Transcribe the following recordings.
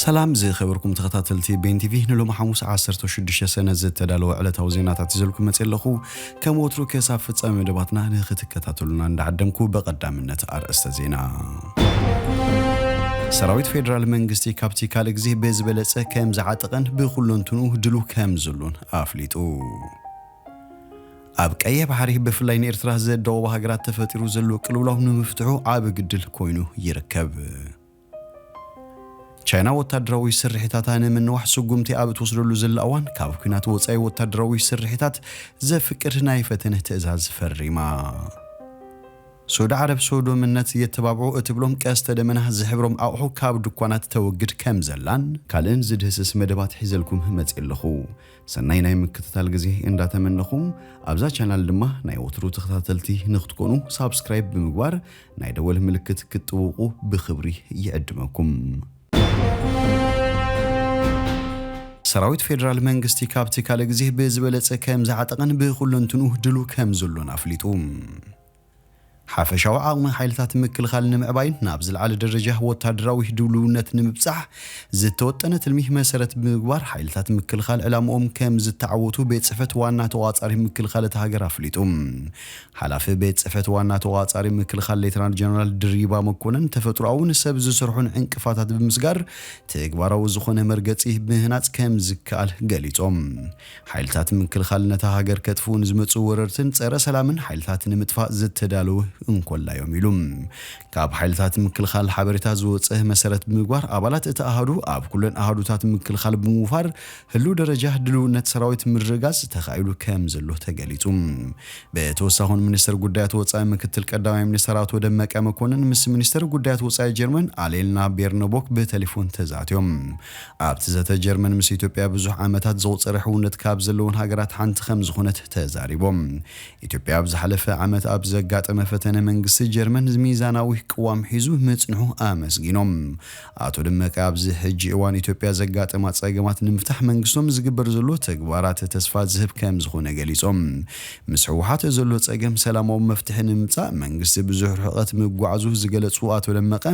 ሰላም ዝኸበርኩም ተኸታተልቲ ቤን ቲቪ፣ ንሎሚ ሓሙስ ዓሰርተ ሽዱሽተ ሰነ ዝተዳለወ ዕለታዊ ዜናታት ይዘልኩም መጽእ ኣለኹ። ከም ወትሩ ክሳብ ፍጻሜ መደባትና ንኽትከታተሉና እንዳዓደምኩ፣ በቐዳምነት ኣርእስተ ዜና። ሰራዊት ፌደራል መንግስቲ ካብቲ ካልእ ግዜ ብዝበለጸ ከም ዝዓጠቐን ብኹለንትኑ ድሉ ከም ዘሎን ኣፍሊጡ። ኣብ ቀይሕ ባሕሪ ብፍላይ ንኤርትራ ዘዳወባ ሃገራት ተፈጢሩ ዘሎ ቅልውላው ንምፍትሑ ዓቢ ግድል ኮይኑ ይርከብ። ቻይና ወታደራዊ ስርሒታታ ንምንዋሕ ስጉምቲ ኣብ እትወስደሉ ዘላ እዋን፣ ካብ ኲናት ወጻኢ ወታደራዊ ስርሒታት ዘፍቅድ ናይ ፈተነ ትእዛዝ ፈሪማ። ሱዲ ዓረብ ሶዶምነት የተባብዑ እትብሎም ቀስተ ደመና ዝሕብሮም ኣቑሑ ካብ ድኳናት ተወግድ ከም ዘላን ካልእን ዝድህስስ መደባት ሒዘልኩም መጽእ ኣለኹ። ሰናይ ናይ ምክትታል ግዜ እንዳተመነኹም፣ ኣብዛ ቻናል ድማ ናይ ወትሩ ተኸታተልቲ ንክትኮኑ ሳብስክራይብ ብምግባር ናይ ደወል ምልክት ክትጥውቑ ብኽብሪ ይዕድመኩም። ሰራዊት ፌደራል መንግስቲ ካብቲ ካልእ ግዜ ብዝበለጸ ከም ዝዓጠቐን ብኹለንትኑ ድሉ ከም ዘሎን ኣፍሊጡ። ሓፈሻዊ ዓቕሚ ሓይልታት ምክልኻል ንምዕባይን ናብ ዝለዓለ ደረጃ ወታደራዊ ድልውነት ንምብጻሕ ዝተወጠነ ትልሚ መሰረት ብምግባር፣ ሓይልታት ምክልኻል ዕላምኦም ከም ዝተዓወቱ ቤት ጽሕፈት ዋና ተዋጻሪ ምክልኻል እታ ሃገር ኣፍሊጡ። ሓላፊ ቤት ጽሕፈት ዋና ተዋጻሪ ምክልኻል ሌተናል ጀነራል ድሪባ መኮነን፣ ተፈጥሮኣውን ሰብ ዝሰርሑን ዕንቅፋታት ብምስጋር ተግባራዊ ዝኾነ መርገጺ ምህናጽ ከም ዝከኣል ገሊጾም። ሓይልታት ምክልኻል ነታ ሃገር ከጥፍኡ ንዝመጹ ወረርትን ጸረ ሰላምን ሓይልታት ንምጥፋእ ዝተዳለዉ እንኮላዮም ኢሉ። ካብ ሓይልታት ምክልኻል ሓበሬታ ዝወጸ መሰረት ብምግባር፣ ኣባላት እቲ ኣሃዱ ኣብ ኩለን ኣሃዱታት ምክልኻል ብምውፋር ህሉው ደረጃ ድልውነት ሰራዊት ምርጋጽ ተኻኢሉ ከም ዘሎ ተገሊጹ። ብተወሳኹን ሚኒስትር ጉዳያት ወጻኢ ምክትል ቀዳማይ ሚኒስትር ኣቶ ደመቀ መኮንን ምስ ሚኒስትር ጉዳያት ወጻኢ ጀርመን ኣሌና ቤርነቦክ ብቴሌፎን ተዛትዮም። ኣብቲ ዘተ ጀርመን ምስ ኢትዮጵያ ብዙሕ ዓመታት ዘቑጸረ ሕውነት ካብ ዘለውን ሃገራት ሓንቲ ከም ዝኾነት ተዛሪቦም። ኢትዮጵያ ኣብ ዝሓለፈ ዓመት ኣብ ዘጋጠመ ፈተነ መንግስቲ ጀርመን ሚዛናዊ ቅዋም ሒዙ ምጽንሑ ኣመስጊኖም። ኣቶ ደመቀ ኣብዚ ሕጂ እዋን ኢትዮጵያ ዘጋጠማ ጸገማት ንምፍታሕ መንግስቶም ዝግበር ዘሎ ተግባራት ተስፋ ዝህብ ከም ዝኾነ ገሊጾም። ምስ ህወሓት ዘሎ ጸገም ሰላማዊ መፍትሒ ንምምጻእ መንግስቲ ብዙሕ ርሕቀት ምጓዓዙ ዝገለጹ ኣቶ ደመቀ፣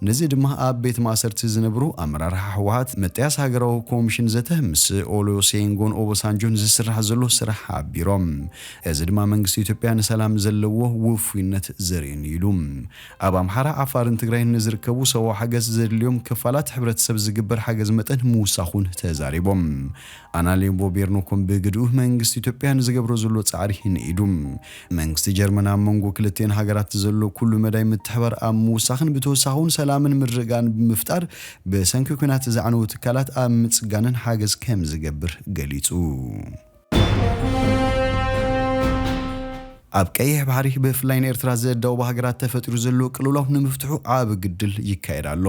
ነዚ ድማ ኣብ ቤት ማእሰርቲ ዝነብሩ ኣመራርሓ ህወሓት ምጥያስ ሃገራዊ ኮሚሽን ዘተ ምስ ኦሉሴጉን ኦባሳንጆን ዝስራሕ ዘሎ ስራሕ ሓቢሮም። እዚ ድማ መንግስቲ ኢትዮጵያ ንሰላም ዘለዎ ውፉይነት ዘርእን ኢሉ። ኣብ ኣምሓራ፣ ዓፋርን ትግራይን ንዝርከቡ ሰብኣዊ ሓገዝ ዘድልዮም ክፋላት ሕብረተሰብ ዝግበር ሓገዝ መጠን ምውሳኹን ተዛሪቦም። ኣናሌምቦ ቤርኖኮም ብግድኡ፣ መንግስቲ ኢትዮጵያ ንዝገብሮ ዘሎ ጻዕሪ ንኢዱ። መንግስቲ ጀርመን ኣብ መንጎ ክልቲኤን ሃገራት ዘሎ ኩሉ መዳይ ምትሕባር ኣብ ምውሳኽን ብተወሳኺ እውን ሰላምን ምርግጋእን ብምፍጣር ብሰንኪ ኲናት ዝዓነዉ ትካላት ኣብ ምጽጋንን ሓገዝ ከም ዝገብር ገሊጹ። ኣብ ቀይሕ ባሕሪ ብፍላይ ንኤርትራ ዘዳወባ ሃገራት ተፈጢሩ ዘሎ ቅልውላው ንምፍትሑ ዓቢ ግድል ይካየድ ኣሎ።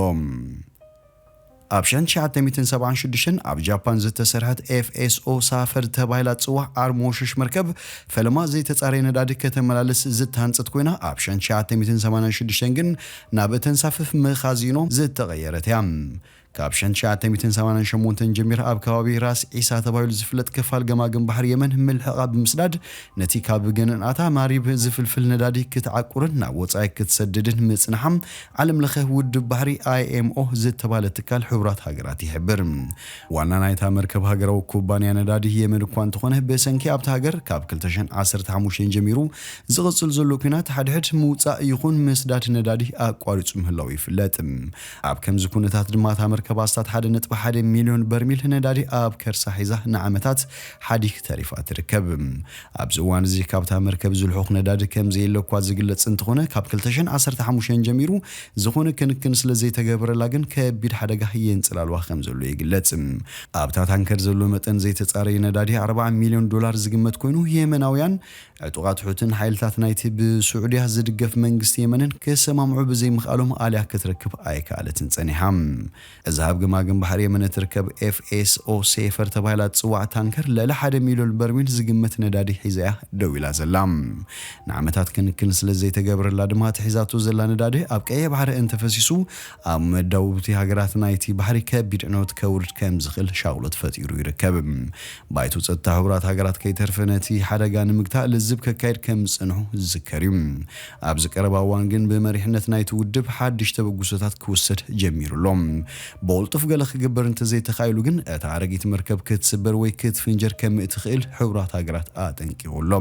ኣብ ሸሕን ትሽዓተ ሚእትን ሰብዓን ሽዱሽተን ኣብ ጃፓን ዝተሰርሐት ኤፍ ኤስ ኦ ሳፈር ተባሂላ ትጽዋዕ ዓርሞሽሽ መርከብ፣ ፈለማ ዘይተጻረየ ነዳዲ ከተመላልስ ዝተሃንጸት ኮይና፣ ኣብ ሸሕን ትሽዓተ ሚእትን ሰማንያን ሽዱሽተን ግን ናብ እተንሳፍፍ መኻዚኖ ዝተቐየረት እያ። ካብ ሸሕን ትሽዓተ ሚእትን ሰማንያን ሸሞንተን ጀሚራ ኣብ ከባቢ ራስ ዒሳ ተባሂሉ ዝፍለጥ ክፋል ገማግም ባሕሪ የመን ምልሕቓ ብምስዳድ፣ ነቲ ካብ ገነን ኣታ ማሪብ ዝፍልፍል ነዳዲ ክትዓቁርን ናብ ወጻኢ ክትሰድድን ምጽንሓ ዓለም ለኸ ውድብ ባሕሪ ኣይ ኤም ኦ ዝተባህለ ትካል ሕቡራት ሃገራት ይሕብር። ዋና ናይታ መርከብ ሃገራዊ ኩባንያ ነዳዲ የመን እኳ እንተኾነ፣ ብሰንኪ ኣብታ ሃገር ካብ ክልተ ሽሕን ዓሰርተ ሓሙሽተን ጀሚሩ ዝቕጽል ዘሎ ኲናት፣ ሓድሕድ ምውጻእ ይኹን ምስዳድ ነዳዲ ኣቋሪጹ ምህላው ይፍለጥ። ኣብ ከምዚ ኩነታት ድማ እታ መርከብ ኣስታት ሓደ ነጥቢ ሓደ ሚልዮን በርሚል ነዳዲ ኣብ ከርሳ ሒዛ ንዓመታት ሓዲግ ተሪፋ ትርከብ። ኣብዚ እዋን እዚ ካብታ መርከብ ዝልሑኽ ነዳዲ ከም ዘየለ እኳ ዝግለጽ እንተኾነ፣ ካብ ክልተ ሽሕን ዓሰርተ ሓሙሽተን ጀሚሩ ዝኾነ ክንክን ስለ ዘይተገበረላ ግን ከቢድ ሓደጋ የንጽላልዋ ከም ዘሎ ይግለጽ። ኣብታ ታንከር ዘሎ መጠን ዘይተጻረየ ነዳዲ ኣርባዓ ሚልዮን ዶላር ዝግመት ኮይኑ፣ የመናውያን ዕጡቓት ሑትን ሓይልታት ናይቲ ብስዑድያ ዝድገፍ መንግስቲ የመንን ክሰማምዑ ብዘይምኽኣሎም ኣልያ ክትረክብ ኣይከኣለትን ጸኒሓ። እዛ ኣብ ገማግም ባሕሪ የመን እትርከብ ኤፍ ኤስ ኦ ሴፈር ተባሂላ እትጽዋዕ ታንከር ልዕሊ ሓደ ሚልዮን በርሚል ዝግመት ነዳዲ ሒዛ እያ ደው ኢላ ዘላ። ንዓመታት ክንክን ስለ ዘይተገበረላ ድማ እቲ ሒዛቶ ዘላ ነዳዲ ኣብ ቀይሕ ባሕሪ እንተፈሲሱ ኣብ መዳውብቲ ሃገራት ናይቲ ባሕሪ ከቢድ ዕንወት ከውርድ ከም ዝኽእል ሻቕሎት ፈጢሩ ይርከብ። ባይቶ ጸጥታ ሕቡራት ሃገራት ከይተርፈ ነቲ ሓደጋ ንምግታእ ልዝብ ከካይድ ከም ዝጸንሑ ዝዝከር እዩ። ኣብዚ ቀረባ እዋን ግን ብመሪሕነት ናይቲ ውድብ ሓድሽ ተበግሶታት ክውሰድ ጀሚሩ ኣሎ። ብቕልጡፍ ገለ ክግበር እንተዘይተኻኢሉ ግን፣ እታ ኣረጊት መርከብ ክትስበር ወይ ክትፍንጀር ከም እትኽእል ሕቡራት ሃገራት ኣጠንቂቑ ኣሎ።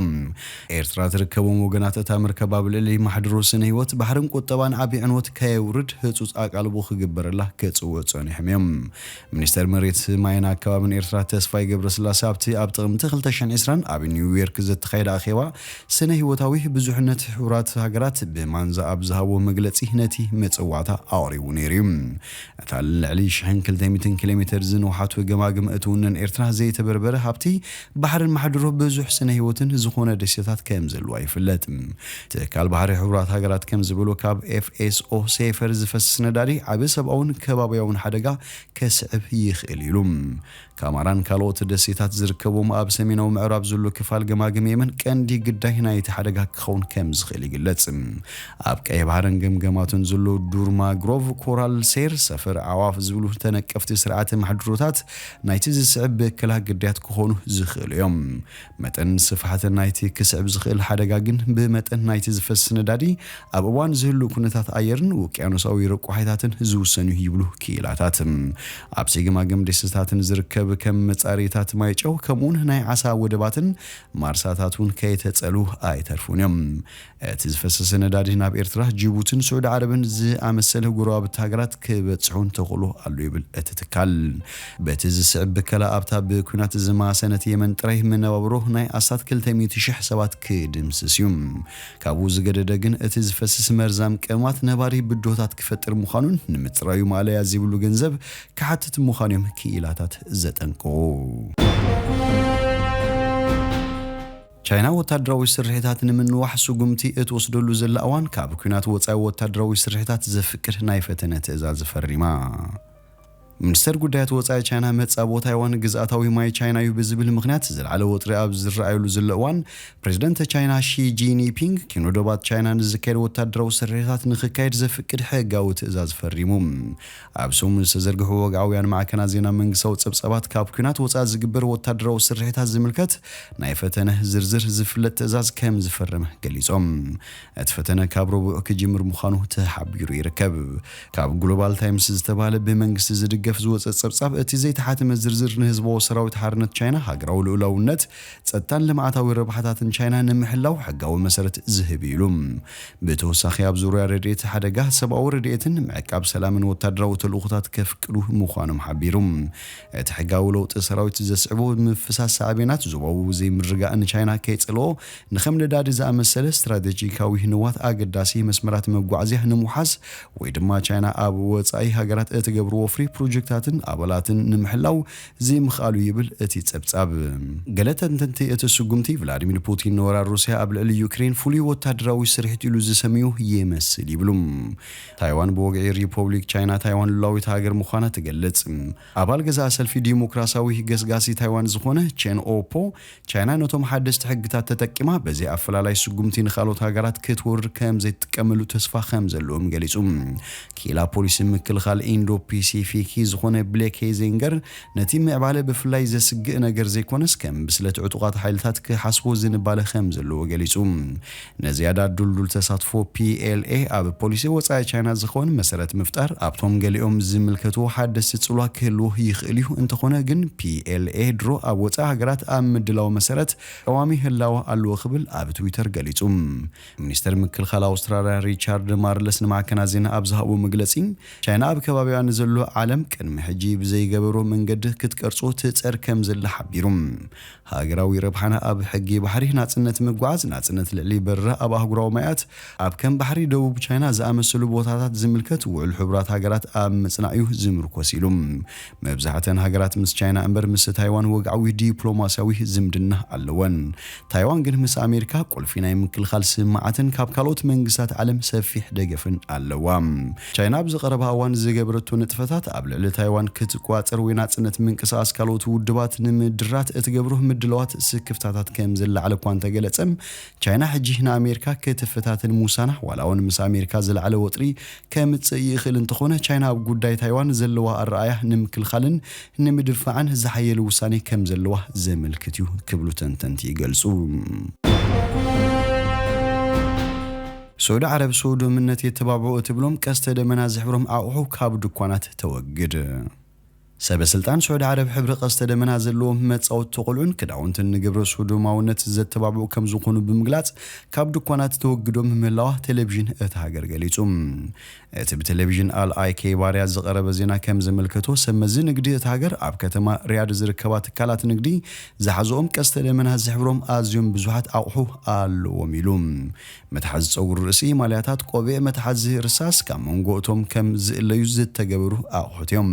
ኤርትራ ትርከቦም ወገናት እታ መርከብ ኣብ ልዕሊ ማሕድሮ ስነ ህይወት፣ ባሕርን ቁጠባን ዓቢ ዕንወት ከየውርድ ህጹጽ ኣቃልቦ ክግበረላ ክጽውዑ ጸኒሖም እዮም። ሚኒስተር መሬት፣ ማይን ኣከባብን ኤርትራ ተስፋይ ገብረስላሴ ኣብቲ ኣብ ጥቕምቲ ክልተ ሽሕን ዕስራን ኣብ ኒውዮርክ ዘተኻየደ ኣኼባ ስነ ህይወታዊ ብዙሕነት ሕቡራት ሃገራት ብማንዛ ኣብ ዝሃቦ መግለጺ ነቲ መጸዋዕታ ኣቕሪቡ ነይሩ እዩ። እታ ልዕሊ ሽሕን ክልተ ሚእትን ኪሎ ሜተር ዝንውሓቱ ገማግም እትውንን ኤርትራ ዘይተበርበረ ሃብቲ ባሕርን ማሕድሮ ብዙሕ ስነ ህይወትን ዝኾነ ደሴታት ከም ዘለዋ ይፍለጥ። ትካል ባሕሪ ሕቡራት ሃገራት ከም ዝበሎ ካብ ኤፍኤስኦ ሴፈር ዝፈስስ ነዳዲ ዓቢ ሰብኣውን ከባቢያውን ሓደጋ ከስዕብ ይኽእል ኢሉ። ካማራን ካልኦት ደሴታት ዝርከቦም ኣብ ሰሜናዊ ምዕራብ ዘሎ ክፋል ገማግም የመን ቀንዲ ግዳይ ናይቲ ሓደጋ ክኸውን ከም ዝኽእል ይግለጽ። ኣብ ቀይሕ ባሕርን ገምገማቱን ዘሎ ዱር ማንግሮቭ፣ ኮራል ሴር፣ ሰፈር ኣዕዋፍ ዝብሉ ተነቀፍቲ ስርዓተ ማሕድሮታት ናይቲ ዝስዕብ በከላ ግዳያት ክኾኑ ዝኽእሉ እዮም። መጠን ስፍሓት ናይቲ ክስዕብ ዝኽእል ሓደጋ ግን ብመጠን ናይቲ ዝፈስ ነዳዲ፣ ኣብ እዋን ዝህሉ ኩነታት ኣየርን ውቅያኖሳዊ ረቋሒታትን ዝውሰን እዩ ይብሉ ክኢላታት። ኣብ ገማግም ደሴታትን ዝርከብ ከም መጻረይታት ማይ ጨው ከምኡውን ናይ ዓሳ ወደባትን ማርሳታት እውን ከይተጸሉ ኣይተርፉን እዮም። እቲ ዝፈሰሰ ነዳዲ ናብ ኤርትራ፣ ጅቡትን ስዑዲ ዓረብን ዝኣመሰለ ጎረባብቲ ሃገራት ክበጽሑን ተኽእሎ ኣሎ ይብል እቲ ትካል። በቲ ዝስዕብ ብከላ ኣብታ ብኲናት ዝማሰነት የመን ጥራይ መነባብሮ ናይ ኣስታት ክልተ ሚእቲ ሽሕ ሰባት ክድምስስ እዩ። ካብኡ ዝገደደ ግን እቲ ዝፈስስ መርዛም ቀመማት ነባሪ ብድሆታት ክፈጥር ምዃኑን ንምጽራዩ ማእለያ ዘይብሉ ገንዘብ ክሓትት ምዃኑ እዮም ክኢላታት ዘጠንቅቑ። ቻይና ወታደራዊ ስርሒታት ንምንዋሕ ስጉምቲ እትወስደሉ ዘላ እዋን፣ ካብ ኲናት ወጻኢ ወታደራዊ ስርሒታት ዘፍቅድ ናይ ፈተነ ትእዛዝ ፈሪማ። ሚኒስተር ጉዳያት ወጻኢ ቻይና፣ መጻቦ ታይዋን ግዝኣታዊ ማይ ቻይና እዩ ብዝብል ምኽንያት ዝለዓለ ወጥሪ ኣብ ዝረኣየሉ ዘሎ እዋን፣ ፕሬዚደንት ቻይና ሺ ጂንፒንግ ኪኖ ዶባት ቻይና ንዝካየድ ወታደራዊ ስርሒታት ንኽካየድ ዘፍቅድ ሕጋዊ ትእዛዝ ፈሪሙ። ኣብ ሰሙን ዝተዘርግሑ ወግዓውያን ማዕከናት ዜና መንግስታዊ ጸብጻባት፣ ካብ ኲናት ወጻኢ ዝግበር ወታደራዊ ስርሒታት ዝምልከት ናይ ፈተነ ዝርዝር ዝፍለጥ ትእዛዝ ከም ዝፈረመ ገሊጾም። እቲ ፈተነ ካብ ረቡዕ ክጅምር ምዃኑ ተሓቢሩ ይርከብ። ካብ ግሎባል ታይምስ ዝተባህለ ብመንግስቲ ዝድገፍ ዝወጸ ጸብጻብ፣ እቲ ዘይተሓተመ ዝርዝር ንህዝባዊ ሰራዊት ሓርነት ቻይና ሃገራዊ ልኡላውነት፣ ጸጥታን ልምዓታዊ ረብሓታትን ቻይና ንምሕላው ሕጋዊ መሰረት ዝህብ እዩ ኢሉ። ብተወሳኺ ኣብ ዙርያ ረድኤት ሓደጋ፣ ሰብኣዊ ረድኤትን ምዕቃብ ሰላምን ወታደራዊ ተልእኾታት ከፍቅዱ ምዃኖም ሓቢሩ። እቲ ሕጋዊ ለውጢ ሰራዊት ዘስዕቦ ምፍሳስ ሳዕቤናት ዞባዊ ዘይምርግጋእ ንቻይና ከይጸልኦ፣ ንከም ነዳዲ ዝኣመሰለ ስትራቴጂካዊ ንዋት ኣገዳሲ መስመራት መጓዓዝያ ንምውሓስ ወይ ድማ ቻይና ኣብ ወጻኢ ሃገራት እትገብሮ ወፍሪ ፕሮጀክታትን ኣባላትን ንምሕላው ዘይምኽኣሉ ይብል እቲ ጸብጻብ። ገለ ተንተንቲ እቲ ስጉምቲ ቭላዲሚር ፑቲን ንወራር ሩስያ ኣብ ልዕሊ ዩክሬን ፍሉይ ወታደራዊ ስርሒት ኢሉ ዝሰምዮ ይመስል ይብሉ። ታይዋን ብወግዒ ሪፖብሊክ ቻይና ታይዋን ሉላዊት ሃገር ምዃና ትገልጽ። ኣባል ገዛእ ሰልፊ ዲሞክራሲያዊ ገስጋሲ ታይዋን ዝኾነ ቼን ኦፖ፣ ቻይና ነቶም ሓደስቲ ሕግታት ተጠቂማ በዚ ኣፈላላይ ስጉምቲ ንኻልኦት ሃገራት ክትወርር ከም ዘይትጥቀመሉ ተስፋ ከም ዘለዎም ገሊጹ። ክኢላ ፖሊሲ ምክልኻል ኢንዶ ፓሲፊክ ዝኾነ ብሌክ ሄዜንገር፣ ነቲ ምዕባለ ብፍላይ ዘስግእ ነገር ዘይኮነስ፣ ከም ብስለት ዕጡቓት ሓይልታት ክሓስቦ ዝንባለ ከም ዘለዎ ገሊጹ። ንዝያዳ ድልዱል ተሳትፎ ፒኤልኤ ኣብ ፖሊሲ ወጻኢ ቻይና ዝኸውን መሰረት ምፍጣር፣ ኣብቶም ገሊኦም ዝምልከትዎ ሓደስቲ ጽልዋ ክህልዎ ይኽእል እዩ። እንተኾነ ግን፣ ፒኤልኤ ድሮ ኣብ ወጻኢ ሃገራት ኣብ ምድላው መሰረት ቀዋሚ ህላወ ኣለዎ ክብል ኣብ ትዊተር ገሊጹ። ሚኒስተር ምክልኻል ኣውስትራልያ ሪቻርድ ማርለስ ንማዕከናት ዜና ኣብ ዝሃቦ መግለጺ፣ ቻይና ኣብ ከባቢዋ ንዘሎ ዓለም ቅድሚ ሕጂ ብዘይገበሮ መንገዲ ክትቀርጾ ትጸር ከም ዘላ ሓቢሩ። ሃገራዊ ረብሓና ኣብ ሕጊ ባሕሪ፣ ናጽነት ምጉዓዝ፣ ናጽነት ልዕሊ በረራ ኣብ ኣህጉራዊ ማያት፣ ኣብ ከም ባሕሪ ደቡብ ቻይና ዝኣመሰሉ ቦታታት ዝምልከት ውዕል ሕቡራት ሃገራት ኣብ ምጽናዕ እዩ ዝምርኮስ ኢሉ። መብዛሕተን ሃገራት ምስ ቻይና እምበር ምስ ታይዋን ወግዓዊ ዲፕሎማስያዊ ዝምድና ኣለወን። ታይዋን ግን ምስ ኣሜሪካ ቁልፊ ናይ ምክልኻል ስምዓትን ካብ ካልኦት መንግስታት ዓለም ሰፊሕ ደገፍን ኣለዋ። ቻይና ኣብዚ ቀረባ እዋን ዝገበረቶ ንጥፈታት ኣብ ልዕሊ ታይዋን ክትቋጸር ወይ ናጽነት ምንቅስቓስ ካልኦት ውድባት ንምድራት እትገብሮ ምድላዋት ስክፍታታት ከም ዘለዓለ እኳ እንተገለጸ፣ ቻይና ሕጂ ንኣሜሪካ ክትፈታተን ምውሳና፣ ዋላ እውን ምስ ኣሜሪካ ዝለዓለ ወጥሪ ከምጽእ ይኽእል እንተኾነ፣ ቻይና ኣብ ጉዳይ ታይዋን ዘለዋ ኣረኣያ ንምክልኻልን ንምድፋዕን ዝሓየለ ውሳኔ ከም ዘለዋ ዘመልክት እዩ ክብሉ ተንተንቲ ይገልጹ። ስዑዲ ዓረብ ስዱምነት የተባብዑ እትብሎም ቀስተ ደመና ዝሕብሮም ኣቑሑ ካብ ድኳናት ተወግድ። ሰበ ስልጣን ስዑዲ ዓረብ ሕብሪ ቀስተ ደመና ዘለዎም መጻወቲ ቆልዑን ክዳውንትን ንግብረ ስዱማውነት ዘተባብዑ ከም ዝኾኑ ብምግላጽ ካብ ድኳናት ተወግዶም ምህላዋ ቴሌቪዥን እታ ሃገር ገሊጹ። እቲ ብቴሌቪዥን ኣል ኣይኬ ባርያ ዝቐረበ ዜና ከም ዘመልከቶ፣ ሰብ መዚ ንግዲ እታ ሃገር ኣብ ከተማ ሪያድ ዝርከባ ትካላት ንግዲ ዝሓዝኦም ቀስተ ደመና ዝሕብሮም ኣዝዮም ብዙሓት ኣቑሑ ኣለዎም ኢሉ። መትሓዚ ጸጉሪ ርእሲ፣ ማልያታት፣ ቆቢዕ፣ መትሓዚ ርሳስ ካብ መንጎ እቶም ከም ዝእለዩ ዝተገበሩ ኣቑሑት እዮም።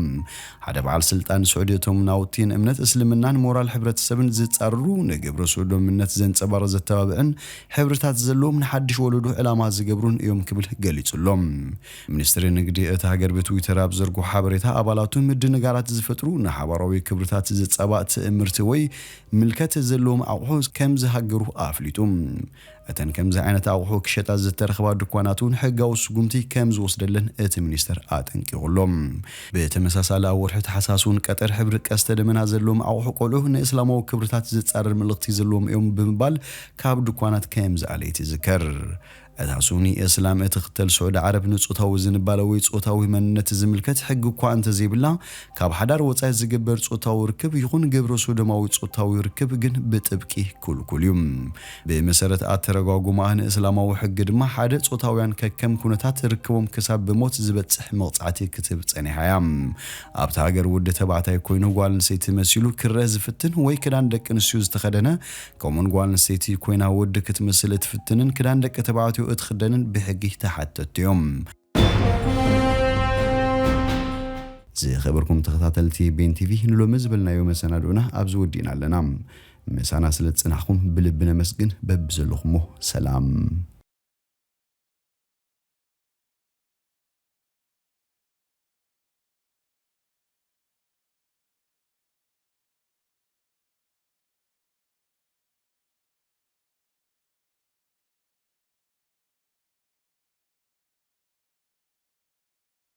ሓደ በዓል ስልጣን ስዑዲ፣ እቶም ናውቲ ንእምነት እስልምናን ሞራል ሕብረተሰብን ዝጻረሩ፣ ንግብረ ስዶምነት ዘንጸባርቕ ዘተባብዕን ሕብርታት ዘለዎም ንሓድሽ ወለዶ ዕላማ ዝገብሩን እዮም ክብል ገሊጹ ኣሎ። ሚኒስትሪ ንግዲ እታ ሃገር ብትዊተር ኣብ ዘርግሖ ሓበሬታ፣ ኣባላቱ ምድንጋራት ዝፈጥሩ ንሓባራዊ ክብርታት ዝጻባእ ትእምርቲ ወይ ምልከት ዘለዎም ኣቑሑ ከም ዝሃገሩ ኣፍሊጡ። እተን ከምዚ ዓይነት ኣቑሑ ክሸጣ ዝተረኽባ ድኳናት እውን ሕጋዊ ስጉምቲ ከም ዝወስደለን እቲ ሚኒስተር ኣጠንቂቑ ኣሎ። ብተመሳሳሊ ኣብ ወርሒ ታሕሳስ እውን ቀጠር ሕብሪ ቀስተ ደመና ዘለዎም ኣቑሑ ቆልዑ ንእስላማዊ ክብርታት ዝጻረር መልእኽቲ ዘለዎም እዮም ብምባል ካብ ድኳናት ከም ዝኣለየት ይዝከር። እታ ሱኒ እስላም እትኽተል ስዑዲ ዓረብ ንጾታዊ ዝንባለ ወይ ጾታዊ መንነት ዝምልከት ሕጊ እኳ እንተዘይብላ፣ ካብ ሓዳር ወጻኢ ዝግበር ጾታዊ ርክብ ይኹን ግብረ ሶዶማዊ ጾታዊ ርክብ ግን ብጥብቂ ክልኩል እዩ። ብመሰረት ኣተረጓጉማ ንእስላማዊ ሕጊ ድማ ሓደ ጾታውያን ከከም ኩነታት ርክቦም ክሳብ ብሞት ዝበጽሕ መቕጻዕቲ ክትህብ ጸኒሓ እያ። ኣብታ ሃገር ወዲ ተባዕታይ ኮይኑ ጓል ኣንስተይቲ መሲሉ ክረአ ዝፍትን ወይ ክዳን ደቂ ኣንስትዮ ዝተኸደነ ከምኡን ጓል ኣንስተይቲ ኮይና ወዲ ክትመስል እትፍትንን ክዳን ደቂ ተባዕትዮ እትኽደንን ብሕጊ ተሓተትቲ እዮም። ዝኸበርኩም ተኸታተልቲ ቤን ቲቪ፣ ንሎሚ ዝበልናዮ መሰናድኡና ኣብዚ ወዲእና ኣለና። ምሳና ስለ ዝጽናሕኩም ብልቢ ነመስግን። በብዘለኹሞ ሰላም።